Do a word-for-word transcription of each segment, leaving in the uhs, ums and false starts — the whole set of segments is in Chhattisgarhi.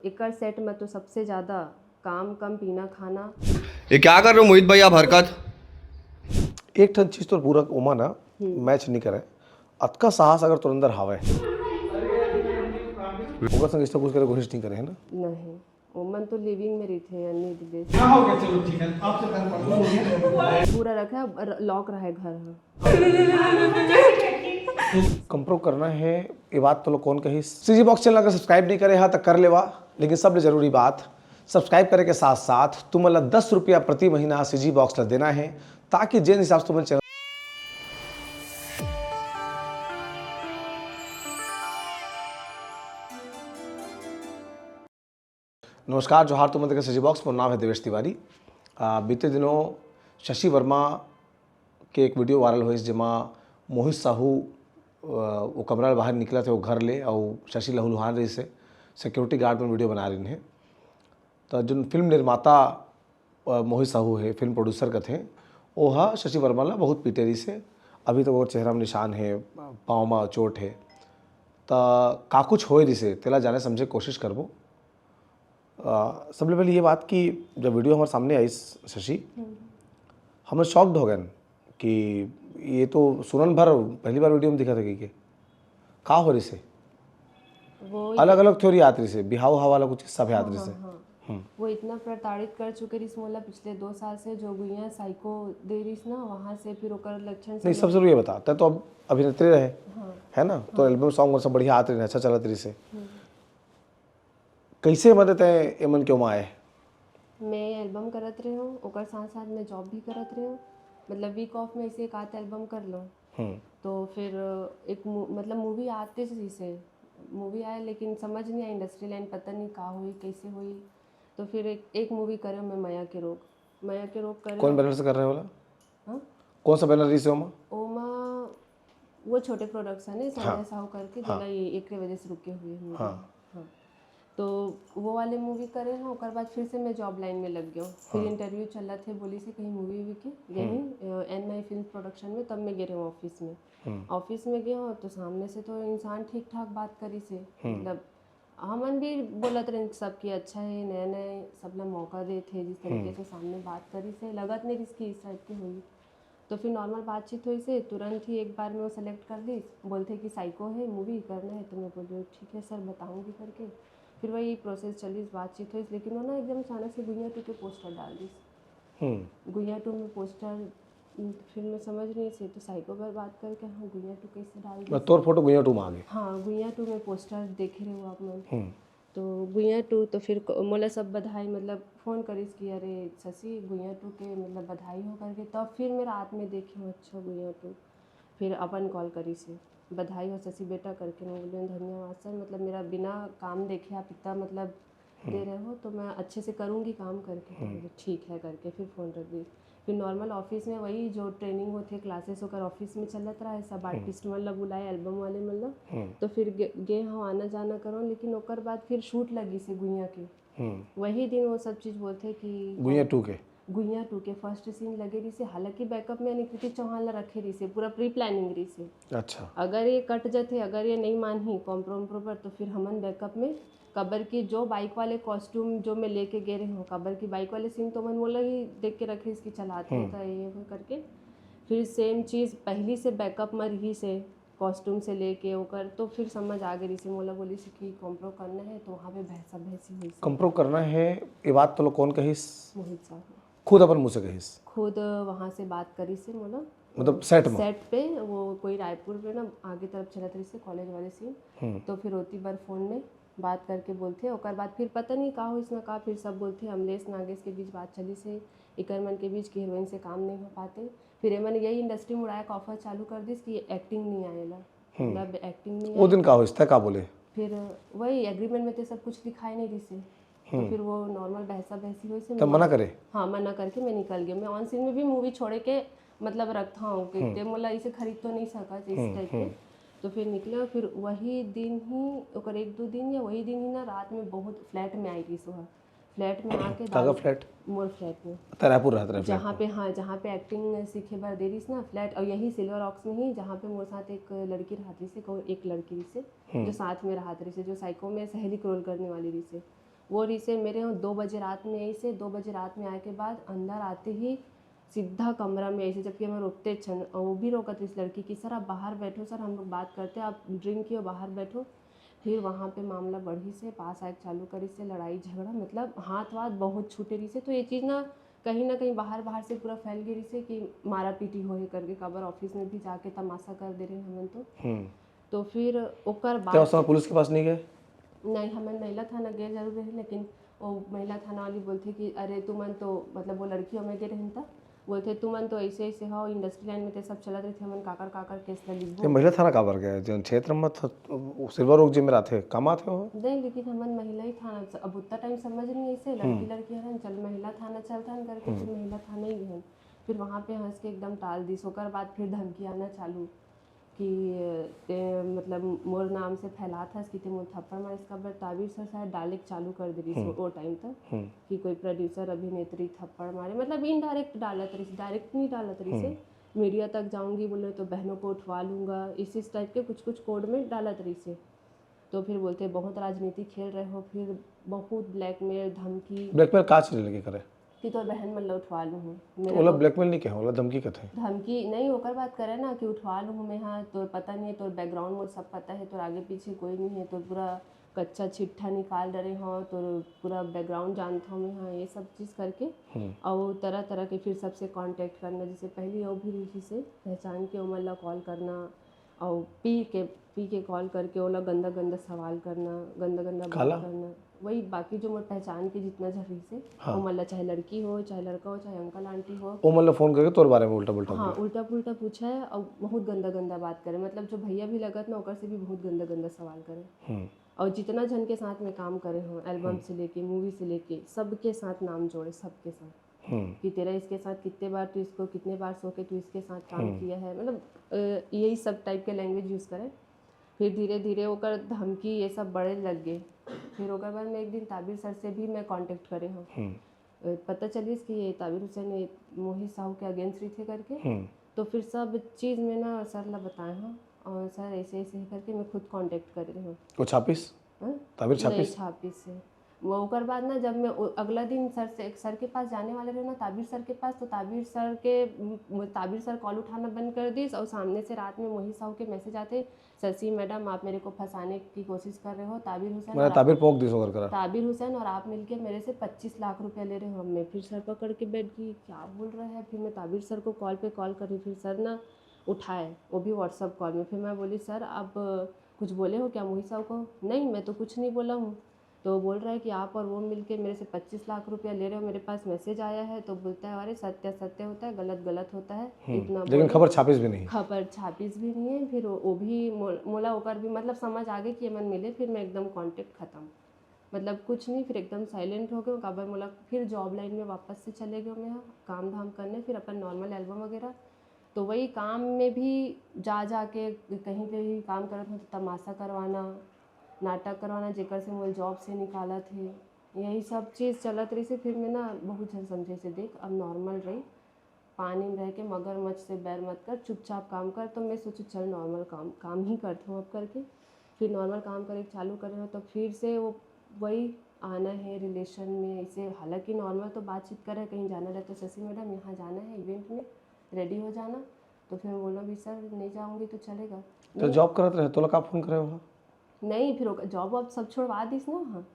एकर सेट में तो सबसे ज्यादा काम कम, पीना खाना। ये क्या कर रहे हो मोहित भाई आप हरकत? एक ठन चीज तो पूरा ओमा ना मैच नहीं करे। अतका साहस अगर तोर अंदर हावय, ओकर संग रिश्ता कुछ करे कोशिश नहीं करे है ना। नहीं, ओमन तो लिविंग में रहिथे अन्नी दिले। पूरा रखे, लॉक रहे घर ह। कंप्रो करना है, ये बात तो लोग कौन कही। सीजी बॉक्स चैनल अगर सब्सक्राइब नहीं करे हा तो कर लेवा, लेकिन सबले जरूरी बात, सब्सक्राइब करे के साथ साथ तुमन ला दस रुपया प्रति महीना सीजी बॉक्स ला देना है, ताकि जेन हिसाब से तुमन चैनल नमस्कार, जोहार, तुमन देखे सीजी बॉक्स, मोर नाम है देवेश तिवारी। आ, बीते दिनों शशि वर्मा के एक वीडियो वायरल होइस, जेमा मोहित साहू, आ, वो कमरा ले बाहर निकलत हे, वो घर ले, अउ शशि लहूलुहान रहिस हे, सिक्योरिटी गार्ड मन वीडियो बना रहिन हे। तो जोन फिल्म निर्माता, आ, मोहित साहू हे, फिल्म प्रोड्यूसर कथे, वो हा शशि वर्मा ला बहुत पीटे रहिस हे। अभी तक वो चेहरा में निशान हे, पाँव में चोट हे। त का कुछ होए रहिस हे, तेला जाने समझे के कोशिश करबो। आ, सबले पहले ये बात कि जब वीडियो हमारे सामने आई, शशि, हम शॉक्ड हो गए कि ये तो सुनन भर पहली बार वीडियो में दिखा था कि के का हो रहिस हे। वो अलग अलग थ्योरी आत रहिस हे, बिहाव उहाव वाला कुछ सब आत रहिस हे। हाँ, वो इतना प्रताड़ित कर चुके रहिस मोला पिछले दो साल से, जो गुइया साइको दे रहिस ना, वहां से फिर ओकर लक्षण नहीं, सब जरूरी है बता, तै तो अब अभिनेत्री रहे, है ना, तो एल्बम सॉन्ग सब बढ़िया आत रहिस हे, अच्छा चलत रहिस हे। कैसे मतलब तै एमन के ओमा आए? मैं एल्बम करत रहे हूँ, ओकर साथ साथ मैं जॉब भी करत रहे हूँ। मतलब वीक ऑफ में ऐसे एक आध एल्बम कर लो। हम्म। तो फिर एक मू- मतलब मूवी आते जैसे मूवी आए, लेकिन समझ नहीं आया इंडस्ट्री लाइन, पता नहीं का हुई, कैसे हुई। तो फिर एक, एक मूवी करे मैं, मया के रोग। मया के रोग करे। कौन बैनर से कर रहे हो वाला? हाँ? कौन सा बैनर रहिस हे ओमा? ओमा वो छोटे प्रोडक्शन है, संध्या साहू करके, जेला ये एकरे वजह से रुके हुए हैं। हाँ। हाँ। तो वो वाले मूवी करे हैं, ओकर बाद फिर से मैं जॉब लाइन में लग गया हूँ। फिर इंटरव्यू चलत हे, बोलिस हे कहीं मूवी वूवी के, यही एन माई फिल्म प्रोडक्शन में, तब मैं गे रहे हूँ ऑफिस में। ऑफिस में गए हो तो सामने से तो इंसान ठीक ठाक बात करिस हे, मतलब हमन भी बोलत रहे सब कि अच्छा है, नया नया सबला मौका देत हे, जिस तरीके से सामने बात करिस हे, लगत नहीं रहिस कि इस टाइप के होई। तो फिर नॉर्मल बातचीत होइस हे, तुरंत ही एक बार में वो सेलेक्ट कर लिस, बोलथे कि साइको है मूवी करना है, तो मैं बोली ठीक है सर बताऊंगी करके। फिर वही प्रोसेस चलिस, बातचीत होइस, लेकिन वो ना एकदम अचानक से गुइया टू के पोस्टर डाल दिस। हम्म। गुइया टू में पोस्टर फिर मैं समझ नहीं से तो साइको पर बात करके हाँ गुइया टू कैसे डाल मैं दिस। तोर फोटो गुइया टू में आ गए। हाँ गुइया टू में पोस्टर देखे रहे हो आप मन। हम्म। तो गुइया टू तो फिर क- मोला सब बधाई मतलब फ़ोन करिस कि अरे शशि गुइया टू के मतलब बधाई हो करके। तब फिर मैं रात में देखे हूँ अच्छा गुइया टू। फिर अपन कॉल करिस हे बधाई हो शशि बेटा करके। मैं बोली धन्यवाद सर, मतलब मेरा बिना काम देखे आप इतना मतलब दे रहे हो तो मैं अच्छे से करूँगी काम करके। तो बोले, ठीक है करके फिर फ़ोन रख दी। फिर नॉर्मल ऑफिस में वही जो ट्रेनिंग होथे क्लासेस ओकर ऑफिस में चलत रहा है, सब आर्टिस्ट मन ला बुलाए एल्बम वाले मन ला। तो फिर गे, गे हाँ आना जाना करो, लेकिन ओकर बाद फिर शूट लगिस हे गुइया के। हम्म। वही दिन वो सब चीज बोलथे कि गुइया टू के। गुइया टू के फर्स्ट सीन लगे रहिस हे, हालांकि बैकअप में अनिकृति चौहान ला रखे रहिस हे, पूरा प्री प्लानिंग रहिस हे। अच्छा। अगर ये कट जाथे, अगर ये नहीं मानही कॉम्प्रो पर, तो फिर हमन बैकअप में काबर कि जो बाइक वाले कॉस्ट्यूम जो मैं लेके गे रहे हूँ, काबर कि बाइक वाले सीन तो मन मोला ही देख के रखिस कि चलाते तो ये वो करके। फिर सेम चीज पहली से बैकअप में रहिस हे, कॉस्ट्यूम से लेके ओकर, तो फिर समझ आ गई रहिस हे। मोला बोलिस हे कि कॉम्प्रो करना है, तो वहाँ पे भैंसा भैंसी हुई। कंप्रो करना है, ये बात तो लोग कौन कहिस? मोहित साहू खुद अपन मुंह से कहिस? खुद वहाँ से बात करिस हे मोला। मतलब सेट में? सेट पे वो कोई रायपुर में ना आगे तरफ चलत रहिस हे कॉलेज वाले सीन। तो फिर ओती बर फोन में बात करके बोलथे, ओकर बाद फिर पता नहीं का होइस ना का, फिर सब बोलथे अमलेश नागेश के बीच बात चलिस हे, इकर मन के बीच कि हीरोइन से काम नहीं हो पाते। फिर एमन यही इंडस्ट्री में उड़ाए के ऑफर चालू कर दिस कि एक्टिंग नहीं आएला, मतलब एक्टिंग नहीं वो दिन का होइस, तै का बोले? फिर वही एग्रीमेंट में तो सब कुछ लिखाए नहीं रहिस हे। तो फिर वो नॉर्मल बहसा बहसी होइस हे। तब मना करे? हाँ, मना करके मैं निकल गया। मैं ऑन सीन में भी मूवी छोड़े के मतलब रखता हूँ कि ते मोला इसे खरीद तो नहीं सका इस टाइप के। तो फिर निकले और फिर वही दिन ही ओकर एक दो दिन या वही दिन ही ना रात में बहुत फ्लैट में आई रहिस हे। फ्लैट में आके काका दारू- फ्लैट? मोर फ्लैट में तै रायपुर रहत रहे फ्लैट जहाँ पे, हाँ, जहाँ पे एक्टिंग सीखे बर दे रहिस ना फ्लैट, और यही सिल्वर ऑक्स में ही जहाँ पे मोर साथ एक लड़की रहत रहिस हे, को- एक लड़की रहिस हे जो साथ में रहत रहिस हे, जो साइको में सहेली के रोल करने वाली रहिस हे। वो रिसे मेरे यहाँ दो बजे रात में, ऐसे दो बजे रात में आए के बाद अंदर आते ही सीधा कमरा में ऐसे, जबकि हमें रोकते छन, और वो भी रोकत रही लड़की कि "सर, आप बाहर बैठो सर, हम लोग बात करते हैं, आप ड्रिंक कियो, बाहर बैठो।" फिर वहाँ पे मामला बढ़ी से, पास आए चालू करी से, लड़ाई झगड़ा, मतलब हाथ वाथ बहुत छूटे रही से। तो ये चीज़ ना कहीं ना कहीं बाहर, बाहर से पूरा फैल गई से कि मारा पीटी होए करके, काबर ऑफिस में भी जाके तमाशा कर दे रहे हमन तो। हम्म। तो फिर ओकर क्या बाद उस समय पुलिस के पास नहीं गए? नहीं, हमन महिला थाना गए जरूर रहे, लेकिन वो महिला थाना वाली बोलते कि "अरे तुमन तो", मतलब वो लड़की हमें गए रहन था, बोलते "तुमन तो ऐसे ऐसे हो, इंडस्ट्री लाइन में ते सब चलत रही, हमन काकर काकर केस ला ये लिखबो।" महिला थाना काबर गए? जौन क्षेत्र में था, वो सिल्वर ओक जिम में रहते, काम आते हो? नहीं, लेकिन हमन महिला ही थाना, अब उतना टाइम समझ नहीं ऐसे, लड़की लड़की हरन, चल महिला थाना चलथन करके फिर महिला थाना ही गहन। फिर वहाँ पे हंस के एकदम टाल दिस। ओकर बाद फिर धमकी आना चालू कि ते, मतलब मोर नाम से फैलात हस कि ते मोर थप्पड़ मारिस। काबर ताबिर सर शायद डाले के चालू कर दे रही वो टाइम तक हम्म। कि कोई प्रोड्यूसर अभिनेत्री थप्पड़ मारे, मतलब इनडायरेक्ट डालत रही, डायरेक्ट नहीं डालत रही से, "मीडिया तक जाऊंगी बोले तो बहनों को उठवा लूंगा", इस इस टाइप के कुछ कुछ कोड में डालत रही से। तो फिर बोलते "बहुत राजनीति खेल रहे हो", फिर बहुत ब्लैकमेल, धमकी ब्लैकमेल का चीज लेके करे? कि "तोर बहन मन ला उठवा लूँ हूँ तो मेरे ओला को।" ब्लैकमेल नहीं कहे, ओला धमकी कथे। धमकी नहीं, ओकर बात करे ना कि "उठवा लूँ हूँ मैं, हाँ तोर पता नहीं है, तोर बैकग्राउंड मोर सब पता है, तोर आगे पीछे कोई नहीं है, तोर पूरा कच्चा चिट्ठा निकाल डरे हो, तोर पूरा बैकग्राउंड जानता हूँ मैं, हाँ ये सब चीज़ करके।" हम्म। और तरह तरह के फिर सबसे कांटेक्ट करना, जैसे पहली वो भी रिहिसे पहचान के ओमन ला कॉल करना, और पी के पी के कॉल करके ओला गंदा गंदा सवाल करना, गंदा गंदा बात काला? करना। वही बाकी जो मोर पहचान के जितना झन रिहिसे, हाँ। ओमन ला, चाहे लड़की हो, चाहे लड़का हो, चाहे अंकल आंटी हो, ओमन ला फोन करके तोर बारे में उल्टा पुल्टा हाँ बोले। उल्टा पुल्टा पूछे और बहुत गंदा गंदा बात करे, मतलब जो भैया भी लगत ना ओकर से भी बहुत गंदा गंदा सवाल करे। हम्म। और जितना झन के साथ में काम करे हो, एल्बम से लेके, मूवी से लेके, सबके साथ नाम जोड़े, सबके साथ हम्म। कि "तेरा इसके साथ कितने बार, तू इसको कितने बार सो के तू इसके साथ काम किया है", मतलब अ, यही सब टाइप के लैंग्वेज यूज़ करे। फिर धीरे धीरे ओकर धमकी ये सब बढ़े लग गए। फिर ओकर बाद में एक दिन ताबिर सर से भी मैं कांटेक्ट करे हूँ। हम्म। अ, पता चलिस कि ये ताबिर हुसैन ये मोहित साहू के अगेंस्ट रही थे करके। हम्म। तो फिर सब चीज़ में ना सर ला बताए हूँ, और सर ऐसे ऐसे ही करके मैं खुद कांटेक्ट कर रही हूँ। वो छापिस? हाँ? ताबिर नहीं, छापिस? छापिस से। वो ओकर बाद ना जब मैं ओ-, अगला दिन सर से, सर के पास जाने वाले रहे ना, ताबिर सर के पास, तो ताबिर सर के म, ताबिर सर कॉल उठाना बंद कर दिस और सामने से रात में मोहित साहू के मैसेज आते, "शशि मैडम, आप मेरे को फंसाने की कोशिश कर रहे हो, ताबिर हुसैन मैं और आप, ताबिर पोंक दिस ओकर करा। ताबिर हुसैन और आप मिलके मेरे से पच्चीस लाख रुपया ले रहे हो।" मैं फिर सर पकड़ के बैठ गई, क्या बोल रहा है। फिर मैं ताबिर सर को कॉल पे कॉल करी, फिर सर ना उठाए, वो भी व्हाट्सअप कॉल में। फिर मैं बोली, "सर, आप कुछ बोले हो क्या मोहित साहू को?" "नहीं, मैं तो कुछ नहीं बोला हूँ।" तो बोल रहा है कि "आप और वो मिलके मेरे से पच्चीस लाख रुपया ले रहे हो, मेरे पास मैसेज आया है।" तो बोलता है, "अरे, सत्य सत्य होता है, गलत गलत होता है।" इतना लेकिन बोल खबर छापिस भी नहीं। खबर छापिस भी नहीं है। फिर वो, वो भी मो-, मोला ओकर भी मतलब समझ आ गई कि ये मन मिले, फिर मैं एकदम कांटेक्ट खत्म, मतलब कुछ नहीं, फिर एकदम साइलेंट हो गए। काबर मोला फिर जॉब लाइन में वापस से चले गए मैं, हाँ, काम धाम करने, फिर अपन नॉर्मल एल्बम वगैरह। तो वही काम में भी जा जा के कहीं पे भी काम करत हूँ तो तमाशा करवाना, नाटक करवाना, जेकर से मोला जॉब से निकालत हे, यही सब चीज़ चलत रही से। फिर मैं ना बहुत झन समझे से, "देख, अब नॉर्मल रही, पानी में रह के मगरमच्छ से बैर मत कर, चुपचाप काम कर।" तो मैं सोचू चल नॉर्मल काम, काम ही करत हूँ अब करके। फिर नॉर्मल काम करे चालू करे हो तो फिर से वो वही आना है रिलेशन में ऐसे। हालांकि नॉर्मल तो बातचीत करे, कहीं जाना रहे तो "शशि मैडम, यहाँ जाना है इवेंट में, रेडी हो जाना।" तो फिर मैं बोला, "भी सर, नहीं जाऊँगी तो चलेगा?" तो जॉब करत रहे, तोला का फोन करे हो? नहीं, फिर जॉब वॉब सब छुड़वा दिस ना वहाँ।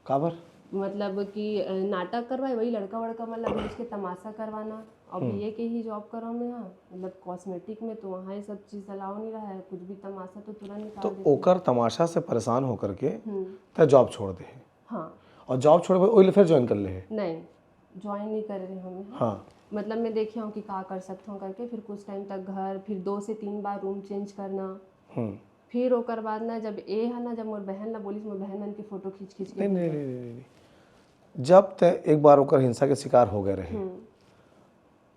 काबर? मतलब कि अ, नाटक करवाए, वही लड़का वड़का मतलब भेज के तमाशा करवाना। अब ये के ही जॉब करो मैं, हाँ, मतलब कॉस्मेटिक में तो वहाँ ये सब चीज़ अलाउ नहीं रहा है, कुछ भी तमाशा तो तुरंत निकाल तो देते। ओकर तमाशा से परेशान होकर के हम्म, तै जॉब छोड़ दे हे। हाँ। और जॉब छोड़ के ओइले फिर ज्वाइन कर ले हे। नहीं, ज्वाइन नहीं कर रहे हमें। हाँ। मतलब मैं देखे हूँ कि का कर सकता हूँ करके, फिर कुछ टाइम तक घर, फिर दो से तीन बार रूम चेंज करना। हम्म। फिर ओकर बाद ना जब ए है ना, जब मोर बहन ला बोलिस, मोर बहन मन के फोटो खींच खींच के नहीं नहीं भेजे। नहीं नहीं नहीं। जब तै एक बार ओकर हिंसा के शिकार हो गए रहे, हम्म,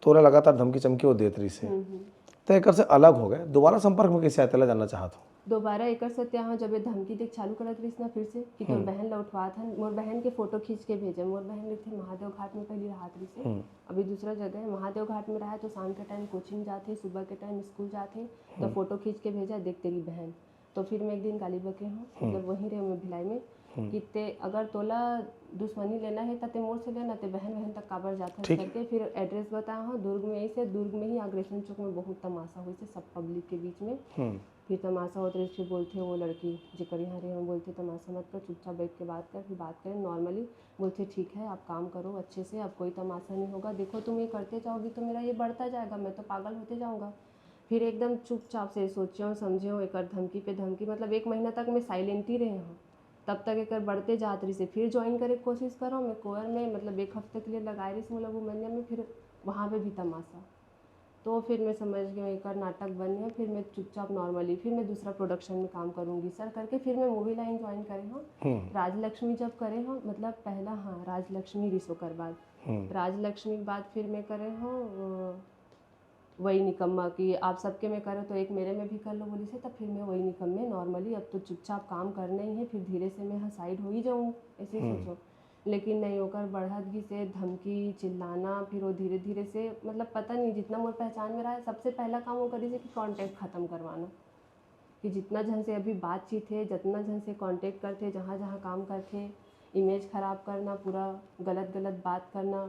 तोला लगातार धमकी चमकी वो देत रही से, हम्म, हम्म। तै एकर से अलग हो गए, दोबारा संपर्क में कैसे आए, तेला जानना चाहत हूँ। दोबारा एकर से त्या हाँ, जब ये धमकी देख चालू करत रहिस ना फिर से कि "तोर बहन ला उठवात हन", मोर बहन के फोटो खींच के भेजे। मोर बहन एक थे महादेव घाट में पहली रहत रहिस हे, अभी दूसरा जगह है, महादेव घाट में रहा है, तो शाम के टाइम कोचिंग जाते, सुबह के टाइम स्कूल जाते, तो फोटो खींच के भेजा, "देख तेरी बहन।" तो फिर मैं एक दिन गाली बके हूँ, मतलब वहीं रहे मैं भिलाई में, हम्म। कि ते अगर तोला दुश्मनी लेना हे त ते मोर से लेना, ते बहन बहन तक काबर जात हस ठीक। करके फिर एड्रेस बताए हो दुर्ग में। ऐसे दुर्ग में ही अग्रेशन चौक में बहुत तमाशा होइसे सब पब्लिक के बीच में। हम्म। फिर तमाशा होत रहिस, फिर बोलथे वो लड़की जेकर यहाँ रहे, हम बोलथे तमाशा मत कर, चुपचाप बैठ के बात कर। फिर बात करें नॉर्मली, बोलथे ठीक है, आप काम करो अच्छे से, अब कोई तमाशा नहीं होगा। देखो तुम ये करते जाओगे तो मेरा ये बढ़ता जाएगा, मैं तो पागल होते जाऊँगा। फिर एकदम चुपचाप से सोचे हूँ, समझे हूँ, एक धमकी पे धमकी, मतलब एक महीना तक मैं साइलेंट ही रहे हूँ। तब तक एक बढ़ते जात रहिसे, फिर ज्वाइन करे के कोशिश करो मैं कोयर में, मतलब एक हफ्ते के लिए लगाए रहिसे मोला वो मंदिर में, फिर वहाँ पे भी तमाशा। तो फिर मैं समझ गई हूँ एक नाटक बन है, फिर मैं चुपचाप नॉर्मली फिर मैं दूसरा प्रोडक्शन में काम करूँगी सर करके फिर मैं मूवी लाइन ज्वाइन करे हूँ। हम्म। राजलक्ष्मी जब करे हूँ, मतलब पहला, हाँ, राजलक्ष्मी रिस ओकर बाद। हम्म। राजलक्ष्मी के बाद फिर मैं करे हूँ अ, वही निकम्मा कि आप सबके में करो तो एक मेरे में भी कर लो बोलिसे, तब फिर मैं वही निकम्मे नॉर्मली अब तो चुपचाप काम करना ही है, फिर धीरे से मैं हाँ साइड हो ही जाऊँ, ऐसे ही हम्म। सोचो। लेकिन नहीं, ओकर बढ़त गिसे धमकी, चिल्लाना, फिर वो धीरे धीरे से, मतलब पता नहीं, जितना मोर पहचान में रहा है, सबसे पहला काम वो करिसे कि कॉन्टैक्ट खत्म करवाना, कि जितना जन से अभी बातचीत है, जितना जन से कॉन्टैक्ट करथे, जहाँ जहाँ काम करथे, इमेज खराब करना, पूरा गलत गलत बात करना,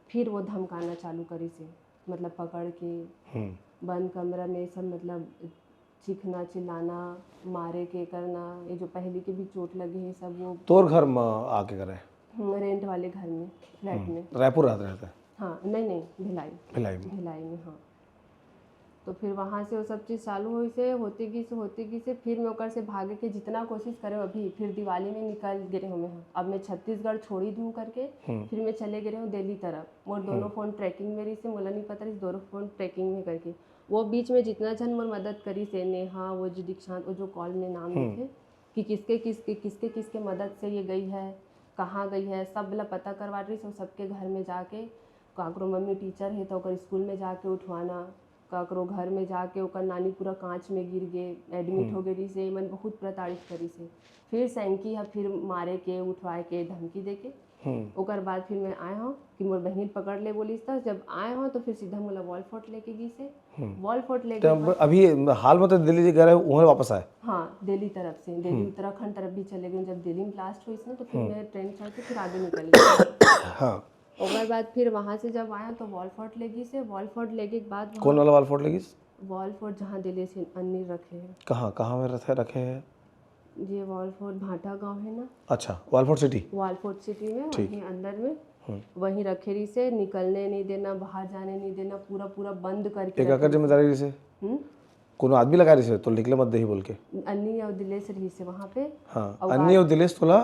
फिर वो धमकाना चालू करिसे, मतलब पकड़ के हम्म। बंद कमरा में सब, मतलब चीखना चिल्लाना, मारे के करना, ये जो पहली के भी चोट लगे है सब वो तोर घर में आके करे? हम्म, रेंट वाले घर में, फ्लैट में। रायपुर रहत रहते? हाँ, नहीं नहीं, भिलाई। भिलाई में। भिलाई में, हाँ। तो फिर वहाँ से वो सब चीज़ चालू होइसे, होते गिसे, होते गिसे, फिर मैं ओकर से भागे के जितना कोशिश करे अभी, फिर दिवाली में निकल गए हूँ मैं। अब मैं छत्तीसगढ़ छोड़ी दूँ करके हम्म। फिर मैं चले गए हूँ दिल्ली तरफ। मोर दोनों फ़ोन ट्रैकिंग में रहिसे, मोला नहीं पता रहिस दोनों फ़ोन ट्रैकिंग में करके। वो बीच में जितना जन मोर मदद करिसे, नेहा, वो जो दीक्षांत, वो जो कॉल में नाम हम्म। लिखे कि किसके किसके किसके किसके मदद से ये गई है, कहाँ गई है, सब ला पता करवा रहिसे। वो सबके घर में जाके, काकरो मम्मी टीचर है तो ओकर स्कूल में जाके उठवाना, काकरो घर में जाके ओकर नानी पूरा कांच में गिर गे, एडमिट हो गए रहिसे। मन बहुत प्रताड़ित करिसे। फिर सैंकी ह फिर मारे के, उठवाए के, धमकी दे के हम्म। ओकर बाद फिर मैं आए हूँ कि मोर बहिन पकड़ ले बोलिस, त जब आए हूँ तो फिर सीधा मोला वॉलफोर्ट लेके गिसे। वॉलफोर्ट लेके तो अब अभी हाल में तो दिल्ली जी गए रहे, वहाँ वापस आए? हाँ, दिल्ली तरफ से, दिल्ली उत्तराखंड तरफ भी चले गए। जब दिल्ली में ब्लास्ट हुई ना तो फिर मैं ट्रेन चढ़ के फिर आगे निकल गई। हाँ। ओकर बाद फिर वहाँ से जब आया तो वॉलफोर्ट ले गिसे। वॉलफोर्ट लेके के बाद कौन वाला वॉलफोर्ट ले गिस? वॉलफोर्ट जहाँ दिलेश अन्नी रखे हैं। कहाँ, कहाँ में रखे, रखे हैं? ये वॉलफोर्ट भाटा गांव है ना, अच्छा, वॉलफोर्ट सिटी। वॉलफोर्ट सिटी में, ठीक। वहीं अंदर में, वहीं रखे रहिसे। निकलने नहीं देना, बाहर जाने नहीं देना, पूरा पूरा बंद करके एक आकर रखे। जिम्मेदारी रहिसे? हम्म? कोनो आदमी लगा रहिसे तो निकले मत देही बोल के? अन्नी और दिलेश रहिसे वहाँ पे। हाँ, और अन्नी और दिलेश तोला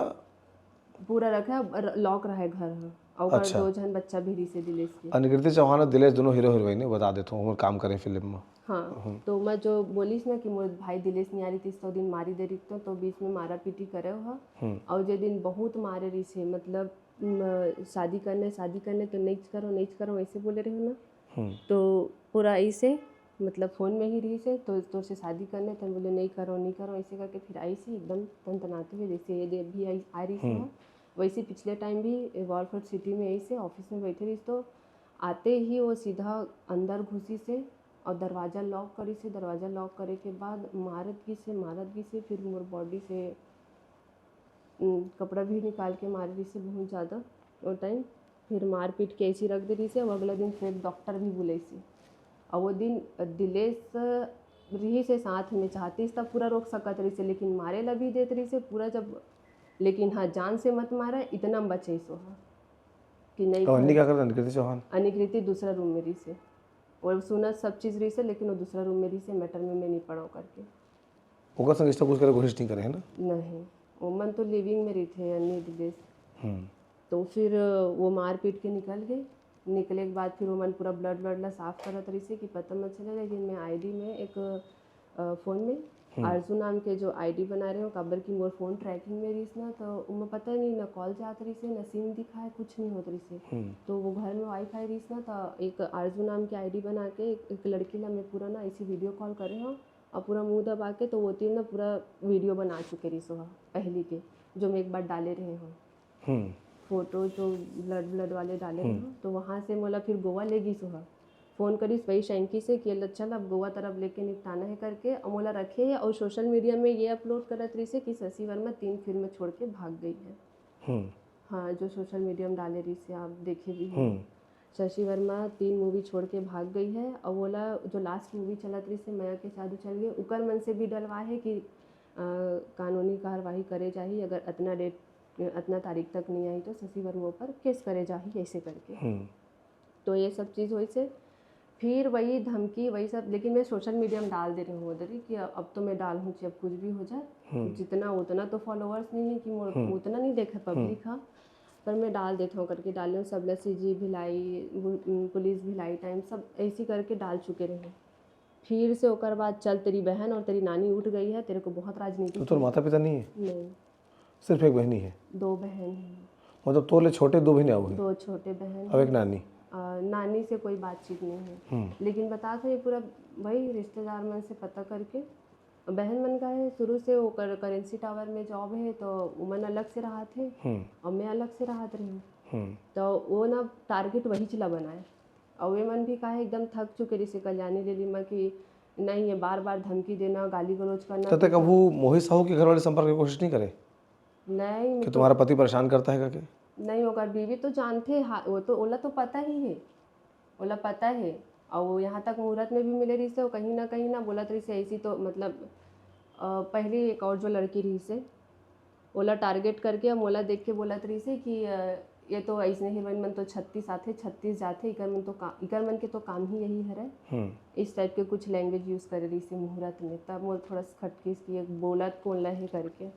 पूरा रखे, लॉक रहे घर ह। और ओकर अच्छा। दो झन बच्चा भी रहिसे दिलेश के। अनिकृति चौहान और दिलेश दोनों हीरो हीरोइन है, बता देता हूँ, हम काम करें फिल्म में। हाँ, तो मैं जो बोलिस ना कि मोर भाई दिलेश नियारी तीस सौ दिन मारी दे रिखतो, तो बीच में मारा पीटी करे हो। हम्म। और जे दिन बहुत मारे रहिसे, मतलब म, शादी करने, शादी करने तो नहीं करो, नहीं करो, ऐसे बोले रहे हो ना। हम्म। तो पूरा ऐसे, मतलब फ़ोन में ही रहिसे, तो तोर से शादी करने, तो बोले नहीं करो, नहीं करो, ऐसे करके फिर आइसे एकदम तनतनाते हुए, जैसे ये दे भी आई, आ रहिसे ना, वैसे पिछले टाइम भी वॉलफोर्ट सिटी में ऐसे ऑफिस में बैठे रहिस, तो आते ही वो सीधा अंदर घुसिसे और दरवाज़ा लॉक करिसे। दरवाज़ा लॉक करे के बाद मारत गिसे, मारत गिसे, फिर मोर बॉडी से उम, कपड़ा भी निकाल के मारे रहिसे बहुत ज़्यादा वो टाइम। फिर मारपीट के ऐसी रख दे रहिसे। और अगला दिन फिर डॉक्टर भी बुलाइसे। और वो दिन दिलेश रहिसे साथ में, चाहतीस त पूरा रोक सकत रहिसे, लेकिन मारे ला भी देत रहिसे पूरा जब, लेकिन हाँ, जान से मत मारा, इतना बचैसो हा कि नहीं तो अन्नी करो। क्या करता, अनिकृति चौहान? अनिकृति दूसरा रूम में रहिसे। वो सुनत सब चीज़ रहिसे, लेकिन वो दूसरा रूम में रहिसे, मैटर में मैं नहीं पड़ो करके। ओकर संग रिश्ता कुछ करे कोशिश नहीं करे है ना? नहीं, वो मन तो लिविंग में रहिथे, अन्नी दिलेश। हम्म। तो फिर वो मारपीट के निकल गए। निकले के बाद फिर वो मन पूरा ब्लड ब्लड ला साफ करत रहिसे कि पता मत चले, लेकिन मैं आईडी में एक अ, फोन में आरजू नाम के जो आईडी बना रहे हो, काबर कि मोर फोन ट्रैकिंग में रहिस ना, तो ओमा पता नहीं ना कॉल जात रहिसे, ना सिम दिखाए, कुछ नहीं होत रहिसे। हम्म। तो वो घर में वाईफाई रहिस ना, तो एक आरजू नाम के आईडी बना के एक, एक लड़की ला मैं पूरा ना ऐसी वीडियो कॉल करे हो और पूरा मुंह दबा के, तो वो तीन ना पूरा वीडियो बना चुके रहिस हो पहली के, जो मैं एक बार डाले रहे हो। हम्म। फोटो जो ब्लड ब्लड वाले डाले रहे हो, तो वहाँ से मोला फिर गोवा ले गई सुहा। फोन करिस वही शैंकी से कि "ल-, चल अब गोवा तरफ लेके निपटाना है" करके, और मोला रखे है और सोशल मीडिया में ये अपलोड करत रहिस है कि शशि वर्मा तीन फिल्म छोड़ के भाग गई है। हम्म। हाँ, जो सोशल मीडिया में डाले रहिस है, आप देखे भी हो। हम्म। शशि वर्मा तीन मूवी छोड़ के भाग गई है, और वोला जो लास्ट मूवी चलत रहिस है मया के जादू चल गए, उकर मन से भी डलवा है कि अ, कानूनी कार्रवाई करे जाही, अगर अतना डेट, अतना तारीख तक नहीं आई तो शशि वर्मा ऊपर केस करे जाही, ऐसे करके। हम्म। तो ये सब चीज़ होइस है। फिर वही धमकी, वही सब, लेकिन मैं सोशल मीडिया में डाल दे रही हूँ उधर ही कि अब तो मैं डाल हूँ, चाहे अब कुछ भी हो जाए। हम्म। जितना उतना तो फॉलोअर्स नहीं है कि मोर हम्म। उतना नहीं देखे पब्लिक, हाँ, पर मैं डाल देता हूँ करके डाले हूँ। सबला सीजी भिलाई, बु-, पुलिस भिलाई टाइम सब ऐसी करके डाल चुके रहे। फिर से ओकर बाद चल तेरी बहन और तेरी नानी उठ गई है, तेरे को बहुत राजनीति तो तोर की। माता पिता नहीं है? नहीं, सिर्फ एक बहनी है? दो बहन हैं। मतलब तोले छोटे दो बहन आऊ है? दो छोटे बहन अब एक हैं। नानी? अ, नानी से कोई बातचीत नहीं है। हम्म। लेकिन बता था ये पूरा वही रिश्तेदार मन से पता करके। बहन मन का है शुरू से, ओकर करेंसी टावर में जॉब है, तो उमन अलग से रहत है हम्म। और मैं अलग से रहत रही हूँ। हम्म। तो वो ना टारगेट वही चला बनाए। और वे मन भी काहे एकदम थक चुके रहिसे कल्याणी दीदी में कि नहीं, ये बार बार धमकी देना, गाली गलौज करना। तो ते कभू मोहित साहू के घर वाले संपर्क की कोशिश नहीं करे नहीं, मैं कि तो तुम्हारा पति परेशान करता है करके? नहीं, ओकर बीवी तो जानते, हा-, वो तो, ओला तो पता ही है, ओला पता है। और वो यहाँ तक मुहूर्त में भी मिले रहिसे, वो कहीं ना कहीं ना बोलत रहिसे ऐसी तो, मतलब, अ, पहली एक और जो लड़की रहिसे, ओला टारगेट करके, मोला देख के बोलत रहिसे कि अ, ये तो ऐसने हीरोइन मन तो छत्तीस आथे, छत्तीस जाथे, इकर मन तो का-, इकर मन के तो काम ही यही हरे। हम्म। इस टाइप के कुछ लैंग्वेज यूज करे रहिसे मुहूर्त में, तब मोर थोड़ा सा खटकिस कि ये बोलत कौन ला है करके।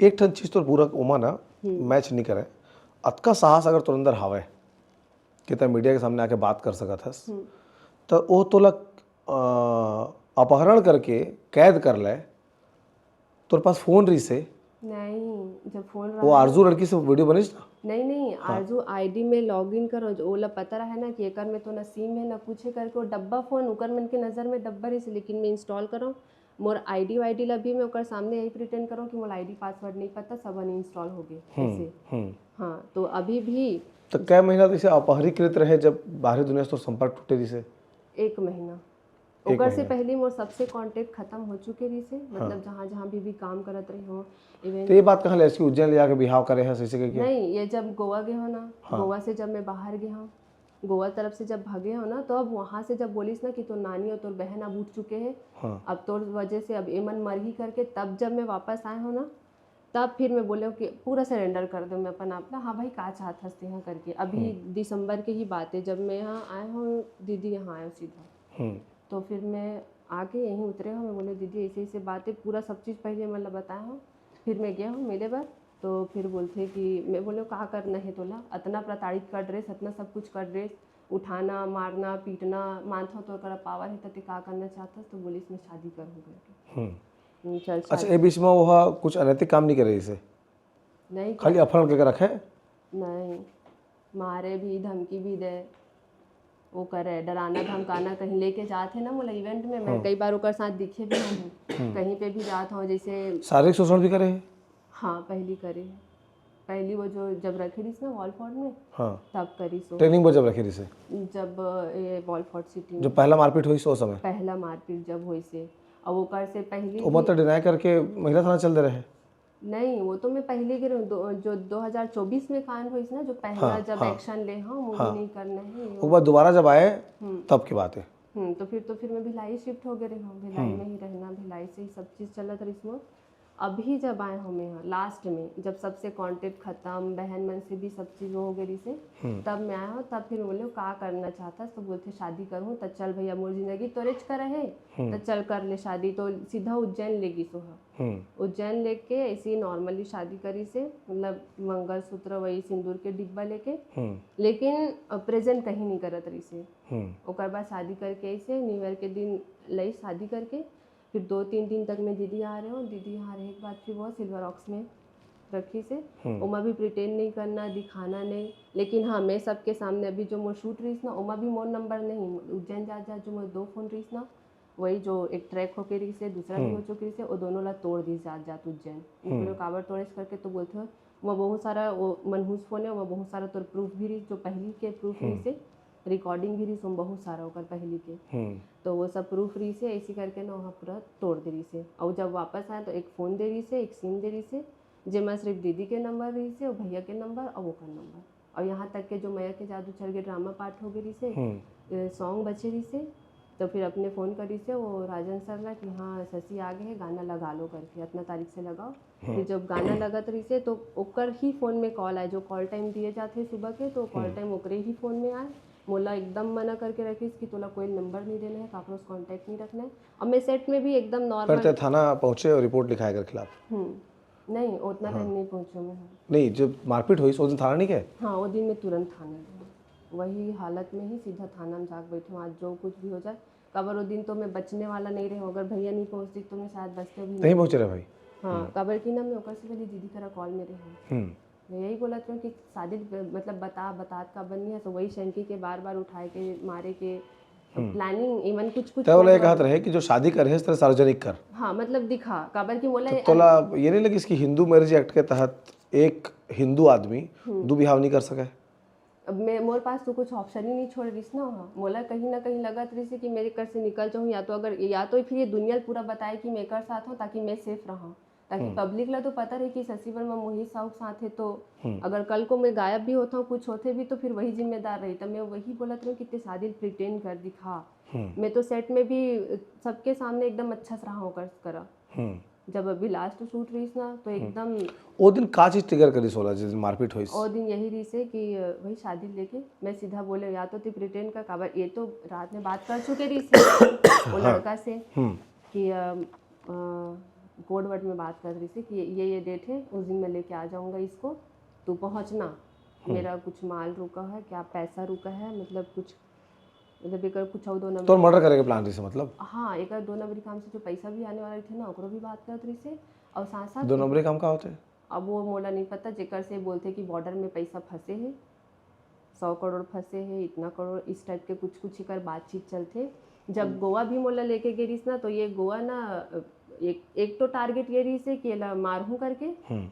एक ठन चीज तो पूरा ओमा ना हम्म। मैच नहीं करे। अतका साहस अगर तोर अंदर हावय कि तै मीडिया के सामने आके बात कर सकत हस, हम्म। तो वो तोला अ, अपहरण करके कैद कर ले, तोर पास फोन रहिसे, नहीं, जब फोन वो रहा आरजू लड़की से वीडियो बनिस ना? नहीं, नहीं, हाँ। आरजू आईडी में लॉग इन करो, जो ओला पता रहे ना कि एकर में तो ना सिम है ना कुछ है करके, वो डब्बा फोन उकर मन के नजर में डब्बा रहिसे, लेकिन मैं इंस्टॉल करो, मोर आईडी वाईडी ला भी मैं ओकर सामने यही प्रिटेंड करो कि मोर आईडी पासवर्ड नहीं पता, सब अनइंस्टॉल हो गए हम्म, ऐसे। हम्म। हाँ, तो अभी भी तो कै महीना तो इसे अपहरीकृत रहे, जब बाहरी दुनिया से तो संपर्क टूटे रहिसे? एक महीना। एक ओकर से महीना। पहले मोर सबसे कांटेक्ट खत्म हो चुके रहिसे, मतलब हाँ। जहाँ जहाँ भी, भी काम करत रही हो, इवन तो ये बात कहाँ ले इसकी उज्जैन ले जाके बिहाव करे है इसे करके? नहीं, ये जब गोवा गए हो ना, हाँ। गोवा से जब मैं बाहर गए हूँ, गोवा तरफ से जब भागे हो ना, तो अब वहाँ से जब बोलिस ना कि तोर नानी और तोर बहन अब उठ चुके हैं, हाँ। अब तोर वजह से अब एमन मरही करके, तब जब मैं वापस आए हो ना, तब फिर मैं बोले कि पूरा सरेंडर कर दो मैं अपन आप ला। हाँ भाई, का चाहत हस तेहा करके। अभी हम्म। दिसंबर के ही बात है, जब मैं यहाँ आए हूँ, दीदी यहाँ आए हो सीधा, हम्म। तो फिर मैं आके यहीं उतरे हूँ। मैं बोले, "दीदी, ऐसे ऐसे बात है, पूरा सब चीज़ पहले मतलब बताए हो।" फिर मैं गया हूँ मिले बर, तो फिर बोलते कि, मैं बोले, "का करना है तोला? अतना प्रताड़ित कर ड्रेस, अतना सब कुछ कर ड्रेस, उठाना, मारना, पीटना, मानथो तोर करा पावर है, त ते का करना चाहत हस?" तो बोलिस, "मैं शादी करूँ" करके। हम्म। हम्म, चल अच्छा, शादी। ए बीच में वो कुछ अनैतिक काम नहीं करे इसे, नहीं खाली अपहरण करके रखे? नहीं, मारे भी, धमकी भी दे, वो करे, डराना धमकाना। कहीं लेके जात है ना मोला इवेंट में, मैं हाँ। कई बार ओकर साथ दिखे भी हूँ, हम्म। कहीं पे भी जात हूँ, जैसे शारीरिक शोषण भी करे है? हाँ, पहली करे, पहली वो जो जब रखे रहिस ना वॉलफॉर्ड में, हाँ। तब करिस वो, ट्रेनिंग पर जब रखे रहिसे? जब ये वॉलफॉर्ड सिटी में जब पहला मारपीट हुई, सो समय? पहला मारपीट जब होइस, और ओकर से पहली तो मतलब डिनाई करके महिला थाना चल दे रहे हैं? नहीं, वो तो मैं पहले के रह-, दो, जो दो हज़ार चौबीस में कांड होइस ना, जो पहला हाँ, जब हाँ। एक्शन ले, हाँ, मूवी हाँ। नहीं करना है, ये वो बाद दोबारा जब आए, हम्म। तब की बात है। हम्म, तो फिर तो फिर मैं भिलाई शिफ्ट हो गए रही हूँ, भिलाई हम्म। में ही रहना, भिलाई से ही सब चीज़ चलत रही इसमें। अभी जब आए हूँ मैं यहाँ लास्ट में, जब सबसे कांटेक्ट खत्म, बहन मन से भी सब चीज़ हो गई से, हम्म। तब मैं आया हूँ, तब फिर बोले, "का करना चाहता है?" तो बोलते, "शादी करूँ।" तो चल भैया, मोर जिंदगी तोरेच कर है, हम्म। तो चल कर ले शादी। तो सीधा उज्जैन ले गई सो है। हम्म। उज्जैन लेके ऐसे ही नॉर्मली शादी करी से, मतलब मंगलसूत्र, वही सिंदूर के डिब्बा लेके, हम्म। लेकिन प्रेजेंट कहीं नहीं करत रही से। हम्म। ओकर बाद शादी करके ऐसे न्यू ईयर के दिन लई शादी करके, फिर दो तीन दिन तक मैं दीदी आ रहे हो, दीदी यहाँ रहे के बाद फिर वो सिल्वर ऑक्स में रखी से, हम्म। ओमा भी प्रिटेंड नहीं करना, दिखाना नहीं। लेकिन हाँ, मैं सबके सामने अभी जो मोर शूट रहीस ना, ओमा भी मोर नंबर नहीं, उज्जैन जात जात जो मोर दो फोन रहीस ना, वही जो एक ट्रैक होके रहीस है, दूसरा भी हम्म। हो चुके रहीस है, वो दोनों ला तोड़ दीस जात जात उज्जैन। हम्म। बोले, "काबर तोड़ेस?" करके तो बोलते हो, वो बहुत सारा वो मनहूस फोन है, वो बहुत सारा तोर प्रूफ भी रहीस, जो पहली के प्रूफ हम्म। रहीस है, रिकॉर्डिंग भी रहिस ओमा बहुत सारा ओकर पहली के। हम्म। तो वो सब प्रूफ रहिस हे, ऐसी करके ना वहाँ पूरा तोड़ दे रहिस हे। और जब वापस आए तो एक फ़ोन दे रहिस हे, एक सिम दे रहिस हे, जेमा सिर्फ दीदी के नंबर रहिस हे और भैया के नंबर और ओकर नंबर, और यहाँ तक के जो मया के जादू चल गए ड्रामा पार्ट हो गए रहिस हे, हम्म। सॉन्ग बचे रहिस हे। तो फिर अपने फ़ोन करिस हे वो राजन सर ला कि हाँ, शशि आ गए हे, गाना लगा लो करके, इतना तारीख से लगाओ। फिर जब गाना लगत रहिस हे तो ओकर ही फ़ोन में कॉल आए, जो कॉल टाइम दिए जाते सुबह के, तो कॉल टाइम ओकरे ही फ़ोन में आए। मोला एकदम मना करके रखिस कि तोला कोई नंबर नहीं देना है, काकरो से कॉन्टैक्ट नहीं रखना है। और मैं सेट में भी एकदम पर नॉर्मल। ते थाना पहुंचे और रिपोर्ट लिखाए कर खिलाफ? हम्म, नहीं, उतना टाइम नहीं पहुँचो मैं। हाँ। नहीं, जब मारपीट होइस, उस दिन थाना नहीं गए? हाँ, वो दिन मैं तुरंत थाना गई। वही हालत में ही सीधा थाना में जाके बैठे हूँ, आज जो कुछ भी हो जाए। काबर वो दिन तो मैं बचने वाला नहीं रहे हूँ, अगर भैया नहीं पहुँचती तो मैं शायद बचते भी नहीं पहुंचे रहे भाई। हाँ, काबर कि ना मैं ओकर से पहले दीदी करा कॉल में रहे हूँ। हम्म। मैं यही बोलत रहे हूँ कि शादी ब-, मतलब बता, बतात काबर नहीं है, तो वही शंकी के बार बार उठाए के मारे के प्लानिंग, इवन कुछ कुछ तय वाला ये plan कहत रहे कि जो शादी कर है, इस तरह सार्वजनिक कर। हाँ, मतलब दिखा, काबर कि मोला तो तोला ये नहीं लगिस कि हिंदू मैरिज एक्ट के तहत एक हिंदू आदमी दो बिहाव नहीं कर सके? अब मैं, मोर पास तो कुछ ऑप्शन ही नहीं छोड़ रहीस ना वहाँ। मोला कहीं ना कहीं लगत रहीस कि मेरे घर से निकल जाऊँ, या तो अगर, या तो फिर ये दुनिया पूरा बताए कि मैं एकर साथ हूँ, ताकि मैं सेफ रहूँ, ताकि पब्लिक ला तो पता रहे कि शशि वर्मा मोहित साहू के साथ है। तो अगर कल को मैं गायब भी होता हूँ, कुछ होते भी, तो फिर वही जिम्मेदार रही। तो मैं वही बोलत रही कि ते शादी प्रिटेंड कर दिखा। मैं तो सेट में भी सबके सामने एकदम अच्छा से रहा हूँ कर करा। हम्म। जब अभी लास्ट शूट रहीस ना, तो एकदम वो दिन का चीज ट्रिगर करिस होला, जिस दिन मारपीट होइस? और दिन यही रहीस है कि अ, वही शादी लेके मैं सीधा बोले, या तो ती प्रिटेंड का काबर, ये तो रात में बात कर चुके रहीस है वो लड़का से हम्म। कि कोड वर्ड में बात कर रहीस है कि ये ये डेट है, उस दिन मैं लेके आ जाऊँगा इसको, तू पहुँचना। मेरा कुछ माल रुका है, क्या पैसा रुका है, मतलब कुछ, मतलब एक कुछ और दो नंबर। तो मर्डर करे के प्लान रहिस मतलब? हाँ, एक दो नंबर काम से जो पैसा भी आने वाला थे ना, ओकरो भी बात करत रहीस है। और साथ साथ दो नंबर काम का होते? अब वो मोला नहीं पता, जेकर से बोलते कि बॉर्डर में पैसा फंसे है, सौ करोड़ फंसे है, इतना करोड़, इस टाइप के कुछ कुछ एकर बातचीत चलते। जब गोवा भी मोला लेके गे रहीस ना, तो ये गोवा ना, एक एक तो टारगेट ये रहीस है कि एला मारहूँ करके,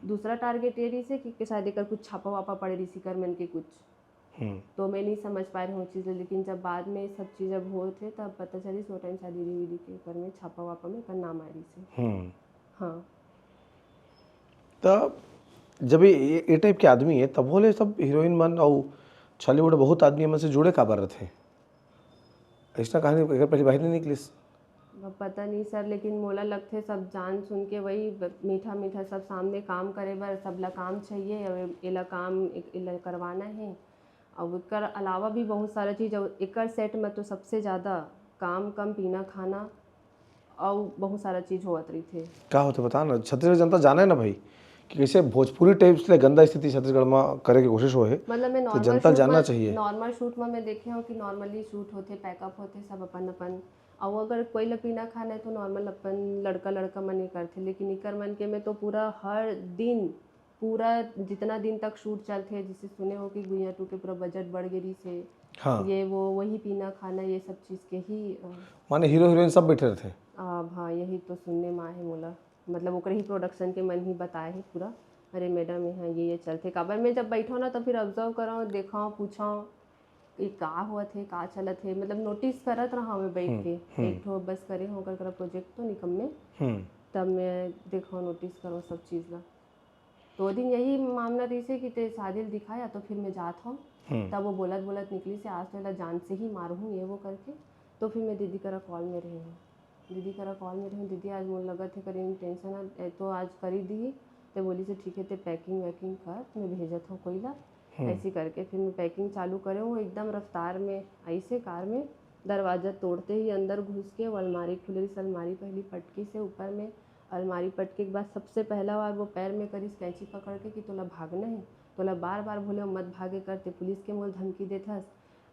दूसरा टारगेट ये रहीस है कि, कि शायद एकर कुछ छापा वापा पड़े रहीस एकर मन के कुछ। हम्म। तो मैं नहीं समझ पाए रहे हूँ चीज़ें, लेकिन जब बाद में सब चीज़ अब होत है, तब पता चलिस वो टाइम शायद ईडी वीडी के ऊपर में छापा वापा में एकर नाम आए रहीस है। हम्म। हाँ। तो जब ये ये टाइप के आदमी है, तब होले सब हीरोइन मन और छॉलीवुड बहुत आदमी मन से जुड़े काबर रहते? ऐसा कहानी एकर पहली बाहर नहीं निकलिस। अब पता नहीं सर, लेकिन मोला लगथे सब जान सुन के वही ब-, मीठा मीठा सब सामने काम करे बर, सबला काम चाहिए, अब एला काम एक, एला करवाना है। अब एकर अलावा भी बहुत सारा चीज़, और एकर सेट में तो सबसे ज़्यादा काम कम, पीना खाना, और बहुत सारा चीज़ होवत रहिथे। का होथे बता ना, छत्तीसगढ़ जनता जाने ना भाई कि कैसे भोजपुरी टाइप्स ले गंदा स्थिति छत्तीसगढ़ में करे के कोशिश हो है। मतलब मैं तो नॉर्मल जनता शूट जानना में, चाहिए। नॉर्मल शूट में मैं देखे हूँ कि नॉर्मली शूट होथे, पैकअप होथे, सब अपन अपन। और अगर कोई ला पीना खाना है तो नॉर्मल अपन लड़का लड़का मन ही करथे, लेकिन इकर मन के में तो पूरा हर दिन, पूरा जितना दिन तक शूट चलथे, जिसे सुने हो कि गुइया टू के पूरा बजट बढ़ गे रहीस है, हाँ। ये वो, वही पीना खाना, ये सब चीज़ के ही अ, माने हीरो हीरोइन सब बैठे रहते? अब हाँ, यही तो सुनने में आए है मोला, मतलब ओकरे ही प्रोडक्शन के मन ही बताए है पूरा। अरे मैडम, यहाँ ये ये चलथे, काबर मैं जब बैठो ना, तो फिर ऑब्जर्व करो, देखो, पूछो कि का होत है, का चलत है, मतलब नोटिस करत रहा मैं बैठ के। एक ठो बस करे हो ओकर करा प्रोजेक्ट तो निकम्मे, हम्म। तब मैं देखो, नोटिस करो सब चीज़ ला। तो वो दिन यही मामला रहीस है कि ते शादी ल दिखाया, तो फिर मैं जात हूँ। हम्म। तब वो बोलत बोलत निकलिस है, आज तो एला जान से ही मारहूँ, ये वो करके। तो फिर मैं दीदी करा कॉल में रही हूँ, दीदी करा कॉल में रही हूँ, दीदी आज मोला लगत है करीब टेंशन है, ए तो आज कर ही दी। ते बोलिस है ठीक है, ते पैकिंग वैकिंग कर, मैं भेजत हूँ कोई ला। ऐसी करके फिर मैं पैकिंग चालू करे हूँ एकदम रफ्तार में, ऐसे कार में। दरवाजा तोड़ते ही अंदर घुस के वो अलमारी खुले रहीस, अलमारी पहली पटकिस है ऊपर में। अलमारी पटके के बाद सबसे पहला बार वो पैर में करिस कैंची पकड़ के कि तोला भागना है, तोला बार बार बोले मत भागे कर, ते पुलिस के मोल धमकी देथस।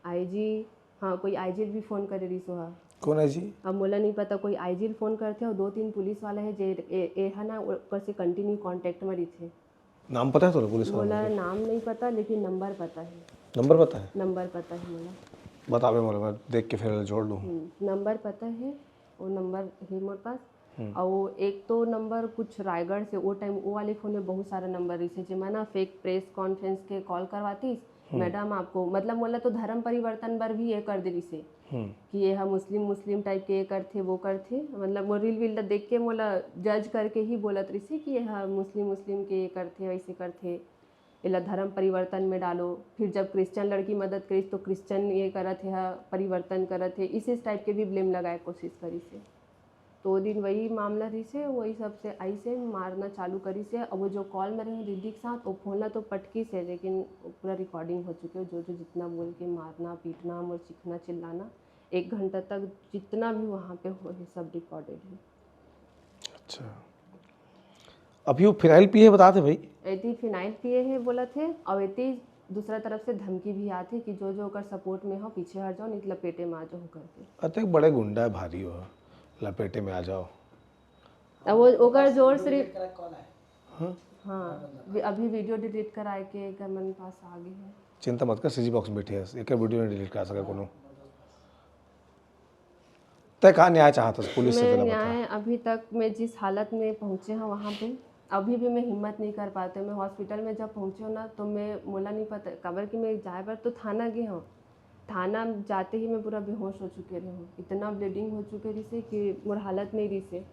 आईजी, हाँ, कोई आईजी भी फ़ोन करे रहीस ओहा। कौन आईजी? अब मोला नहीं पता, कोई आईजी फ़ोन करथे और दो तीन पुलिस वाला है जे ए, ए है ना, ओकर से कंटिन्यू कॉन्टैक्ट में रहिथे। नाम पता है तोला पुलिस वाला? मोला नाम नहीं पता, लेकिन नंबर पता है। नंबर पता है? नंबर पता है मोला। बतावे मोला, मैं देख के फिर जोड़ लूँ। हम्म, नंबर पता है, वो नंबर है मोर पास। और वो एक तो नंबर कुछ रायगढ़ से, वो टाइम वो वाले फ़ोन में बहुत सारा नंबर रहीस है, जेमा ना फेक प्रेस कॉन्फ्रेंस के कॉल करवातीस, मैडम आपको, मतलब मोला तो धर्म परिवर्तन बर भी ये कर दे रिसे कि ये हा मुस्लिम मुस्लिम टाइप के ये करथे वो करथे, मतलब मोर रील वील ला देख के मोला जज करके ही बोलत रिसे कि ये हा मुस्लिम मुस्लिम के ये करथे, वैसे करथे, एला धर्म परिवर्तन में डालो। फिर जब क्रिश्चियन लड़की मदद करिस तो क्रिश्चियन ये करत हे, हा परिवर्तन करत हे, इस इस टाइप के भी ब्लेम लगाए कोशिश करिस हे। तो वो दिन वही मामला रहिस हे, वही सबसे आइस हे, मारना चालू करिस हे। अब वो जो कॉल में रहे दीदी के साथ, वो फोन ला तो पटकिस हे, लेकिन वो पूरा रिकॉर्डिंग हो चुके हे, जो जो जितना बोल के मारना पीटना मोर चिखना चिल्लाना, एक घंटा तक जितना भी वहाँ पे हो हे सब रिकॉर्डेड हे। अच्छा, अभी वो फिनाइल पिए हे बतात हे भाई। एती फिनाइल पिए हे बोलत हे, और एती दूसरा तरफ से धमकी भी आत हे कि जो जो ओकर सपोर्ट में हो पीछे हट जाओ, नहीं तो लपेटे में आ जाओ करके। अतेक बड़े गुंडा हे भारी हो, लपेटे में आ जाओ। अब वो ओकर जोर से रि- हाँ, वि- अभी वीडियो डिलीट कराए के एकर मन पास आ गए हैं। चिंता मत कर, सीजी बॉक्स में बैठे हे, एक वीडियो नहीं डिलीट करा सके कोनो। तय का न्याय चाहत हस पुलिस से, मैं तेला बता। न्याय, अभी तक मैं जिस हालत में पहुंचे हूँ वहाँ पे, अभी भी मैं हिम्मत नहीं कर पाते। मैं हॉस्पिटल में जब पहुँचे हूँ ना, तो मैं, मोला नहीं पता, काबर कि मैं जाए बर तो थाना गए हूँ। थाना जाते ही मैं पूरा बेहोश हो चुके रहे हूँ, इतना ब्लीडिंग हो चुके रहिसे कि मोर हालत नहीं रहिसे।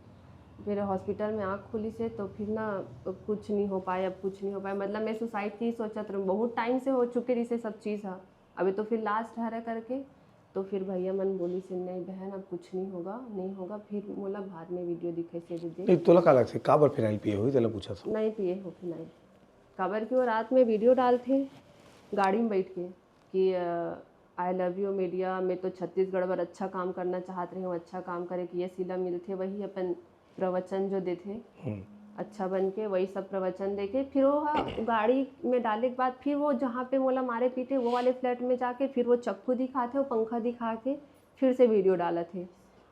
फिर हॉस्पिटल में आँख खुलिसे तो फिर ना कुछ नहीं हो पाए, अब कुछ नहीं हो पाए। मतलब मैं सुसाइड के ही सोचत रहूँ, बहुत टाइम से हो चुके रहिसे सब चीज़ हा। अभी तो फिर लास्ट हरे करके, तो फिर भैया मन बोलिसे, नहीं बहन, अब कुछ नहीं होगा, नहीं होगा। फिर मोला बाद में वीडियो दिखाइसे दीदी। नहीं, तोला का लगथे, काबर फिनाइल पिए होही, तेला पूछत हूँ। नहीं पिए हो फिनाइल, काबर कि वो रात में वीडियो डालथे गाड़ी में बैठ के कि आई लव यू मीडिया, मैं तो छत्तीसगढ़ बर अच्छा काम करना चाहत रहे हूँ, अच्छा काम करे के यश इला मिलथे, वही अपन प्रवचन जो देथे अच्छा बन के, वही सब प्रवचन दे के फिर वो हा गाड़ी में डाले के बाद फिर वो जहाँ पे मोला मारे पीटे वो वाले फ्लैट में जाके फिर वो चक्कू दिखाथे, वो पंखा दिखा के फिर से वीडियो डालत हे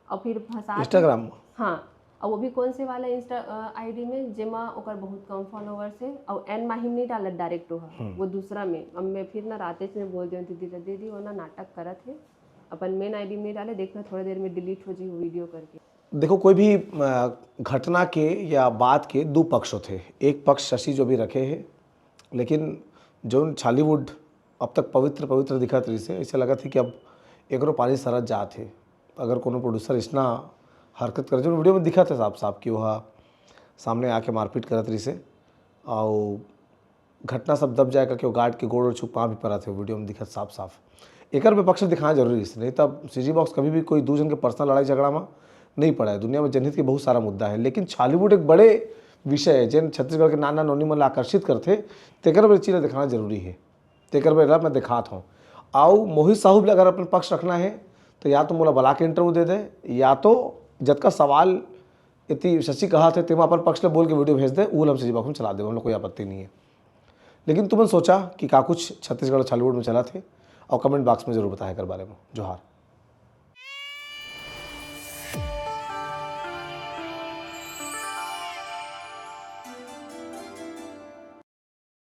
और फिर फंसा के इंस्टाग्राम में? हाँ, और वो भी कौन से वाला इंस्टा आईडी में जेमा ओकर बहुत कम फॉलोअर्स हे, और एन माहिम नहीं डालत डायरेक्ट वो, वो दूसरा में। अब मैं फिर ना रातेश में बोल दिया दीदी ला, दीदी वो ना नाटक करत हे, अपन मेन आईडी में नहीं डाले, देखना थोड़ा देर में डिलीट हो जाए वीडियो करके। देखो, कोई भी अ, घटना के या बात के दो पक्ष होथे। एक पक्ष शशि जो भी रखे हे, लेकिन जो छॉलीवुड अब तक पवित्र पवित्र दिखत रहिसे, ऐसे लगत हे कि अब एकरो पानी सरत जात हे। अगर कोनो प्रोड्यूसर इसना हरकत करे, जो वीडियो में दिखत हे साफ साफ कि वह सामने आके मारपीट करत रहिसे, और घटना सब दब जाए करके वो गार्ड के गोड़ और छुपा भी परत हे, वीडियो में दिखत साफ साफ। एकर विपक्ष दिखाना जरूरी रहिसे, नहीं तब सीजी बॉक्स कभी भी कोई दू जन के पर्सनल लड़ाई झगड़ा में नहीं पड़ा है। दुनिया में जनहित के बहुत सारा मुद्दा है, लेकिन छॉलीवुड एक बड़े विषय है, जेन छत्तीसगढ़ के नाना नोनी मन ला आकर्षित करथे, तेकर बर चीज ला दिखाना जरूरी है। तेकर बर एला मैं दिखात हूँ। आउ मोहित साहू ला अगर अपन पक्ष रखना है, तो या तो मोला बुला के इंटरव्यू दे दे, या तो जतका सवाल इति शशि कहा थे, तेमा अपन पक्ष ला बोल के वीडियो भेज दे, वो हम सीजी बॉक्स में चला देबो, हम लोग कोई आपत्ति नहीं है। लेकिन तुमन सोचा कि का कुछ छत्तीसगढ़ छॉलीवुड में चला थे, और कमेंट बॉक्स में जरूर बताया कर बारे में। जोहार।